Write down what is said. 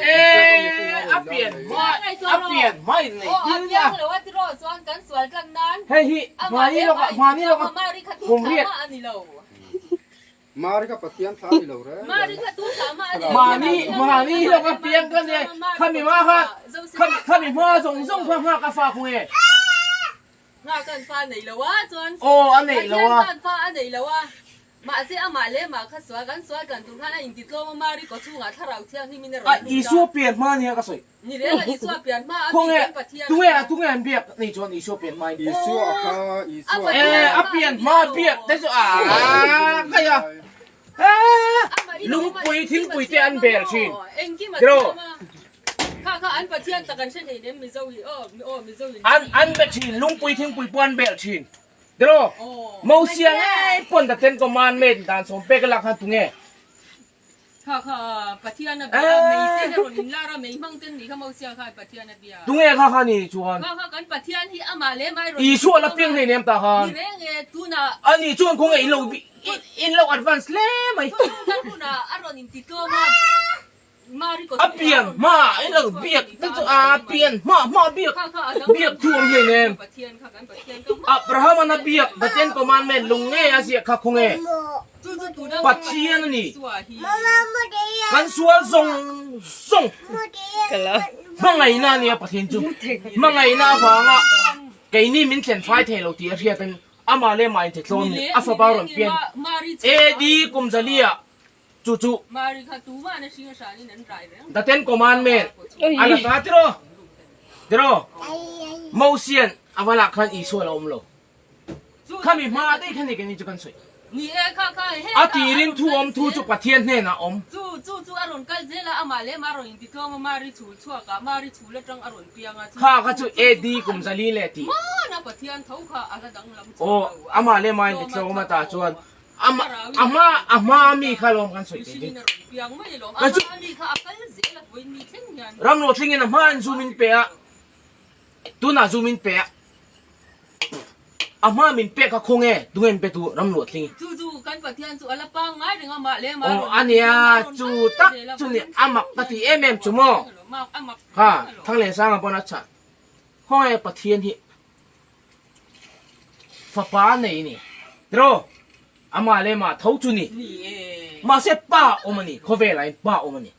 E a pian hma a pian hma in nei dil nia. Hei hi hmani lawkah hmani lawkah kum riat. Mahni mahni lawka piang ka nia khami hma khan khami khami hma zawng zawng kha nghak a fa khung e. Aw a neih lo a. A Isua pian hma nia ka sawi. Khawnge tunge a tunge an biak nei chuan Isua pian hma in e a pian hma biak te chu a kai a lungpui thingpui te an bel thin tiraw an an be thin lungpui thingpui pawh an bel thin tiraw Mosia ngei pawn the ten commandment dan sawm pek a lak khan tunge Kha kha Pathian a bia a mei te rawn in lar a mei hmang ten ni kha Mosia kha Pathian a bia. Tunge kha kha ni chuan. Kha kha kan Pathian hi amah leh mai rawn Isua la piang hlei nem ta khan. Ni reng e tunah. Ani chuan khawnge in lo in lo advance hle mai. Tunah hunah a rawn in ti tlawm a. A pian hma in lo biak te chu a pian hma hma biak biak thu awm hlei nem. Abraham an a biak the ten commandment lung ngei a ziah kha khawnge Pathian a ni. Kan sual zawng zawng hmangaihna a nia Pathian chu hmangaihna avanga keini min thlen fai thei lo tih a hriat in amah leh mah inthe tlawm ni a fapa rawn pian AD kum zalia Chu chu The Ten Commandment a la ta tiraw? Tiraw? Mosian a va lah khan Isua la awm lo. Khami hma daih kha ni keini chu kan sawi. A tirin thu awm thu chu Pathian hnenah awm. Kha kha chu AD kum zali leh tih. Aw amah leh mahin titlawm a ta chuan Ama a hma a hma mi kha lawm kan sawi thei ding. Ka chu ram lo thleng in a hma in zoom in pe a tunah zoom in pe a a hma min pek kha khaw nge tunge min pe tu ram lo thleng aw ania chu tak chu ni a mak ka ti em em chu maw kha Thanglensanga pawn a chah khaw nge Pathian hi Fapa nei ni. Tiraw? Amah leh mah tho chu ni. Mahse pa awm a ni. Khawvelah hian pa awm a ni.